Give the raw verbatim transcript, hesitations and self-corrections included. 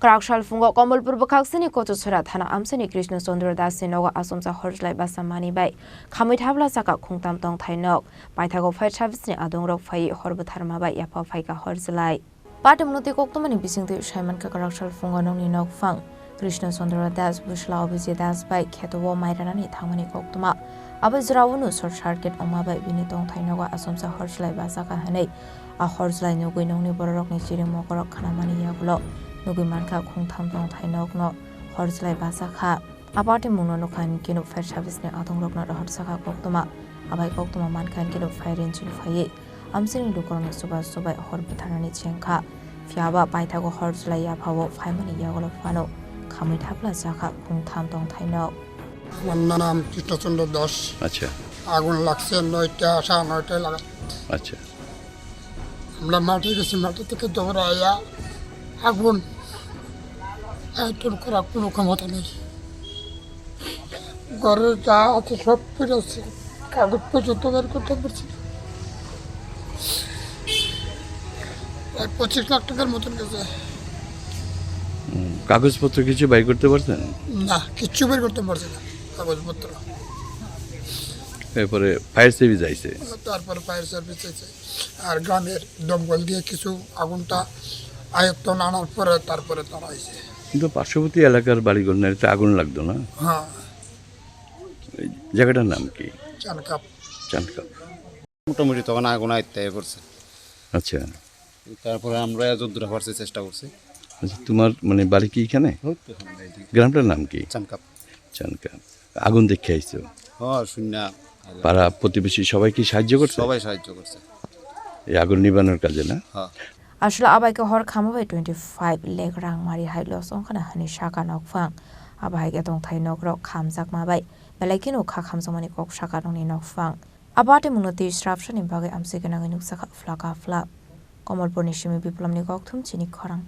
Rakshal phungo Komolpur bwkhaksini Kochusora thana amchaini Krishna Chandra Das ni nogo achomsa horjlai basa mani bai khamwi thabla chakha khungtam tongthai nok. Paithago fire service ni adongrok phaiwi hor bwtharma bai yapha phaikha horjlai. Patimno tei koktwmani bisingtwi saimankha Rakshal phungo nokni nokphang Krishna Chandra Das, Bwsla Abhijit Das bai kheto o mai ranani thangmani koktwma. Abo jora o no short circuit wngma bai bini tongthai nogo achomsa horjlai bachakha hwnwi a horjlai nugwi nokni bororokni chiring mokorok khnamani yagulo nugwi mankha khungtham tongthai nokno horjlai bachakha. A patimungno nukha hinkhe no fire service ni adongrokno rohor sakha koktwma. Abai koktwma mankha hinkhe no fire engine phaiwi amchaini lukurokno chuba chubai hor bwtharnani chengkha. Phiyaba paithago horjlai yaphao phaimani yagulo phano khamwi thapla chakha khungtham tongthai nok. আমার নাম কৃষ্ণচন্দ্র দাস। আচ্ছা। আগুন লাগছে নয়টা, সাড়ে নয়টায় লাগা। আচ্ছা। আমরা মাঠে গেছি, মাঠে থেকে দৌড়াইয়া আগুন, আয়তন করা কোনো ক্ষমতা নেই। ঘরের যা আছে সব পুড়েছে, কাগজ পর্যন্ত বের করতে পারছি না। প্রায় পঁচিশ লাখ টাকার মতন গেছে। হুম, কাগজপত্র কিছু বাইর করতে পারছেন? না, কিচ্ছু বের করতে পারছি না কাগজপত্র। এরপরে ফায়ার সার্ভিস আইছে? তারপরে ফায়ার সার্ভিস আইছে। আর গ্রামের দমকল দিয়ে কিছু আগুনটা আয়ত্ত আনার পরে তারপরে তারা আইছে। কিন্তু পার্শ্ববর্তী এলাকার বাড়িঘর নাড়িতে আগুন লাগতো না? হ্যাঁ। এই জায়গাটার নাম কি? চানকাপ। চানকাপ। মোটামুটি তখন আগুন আয়ত্তে পড়ছে। আচ্ছা। তারপরে আমরা যতদূর পারছি চেষ্টা করছি। আচ্ছা, তোমার মানে বাড়ি কি এখানে? ওই তো এখানে বাড়ি। গ্রামটার নাম কি? চানকাপ। চানকাপ। আগুন দেখে আইছো? হ্যাঁ, শূন্য। পাড়া প্রতিবেশী সবাই কি সাহায্য করছে? সবাই সাহায্য করছে। এই আগুন নিবানোর কাজে না? হ্যাঁ। Aswla abai khe hor khama bai twenty five lakh rang mari hai loss wngkhana hwnwi sakha nokphang. Abo hai khe tongthai nokrok khamjakma bai belai kheno kha khamjakmani kok sakha nokni nokphang. Abo atimungno twi srapsani bagwi amchwi gwnangwi nukjakha phlaka phlak. Komolpurni simi Biplomni kokthum chini khorang.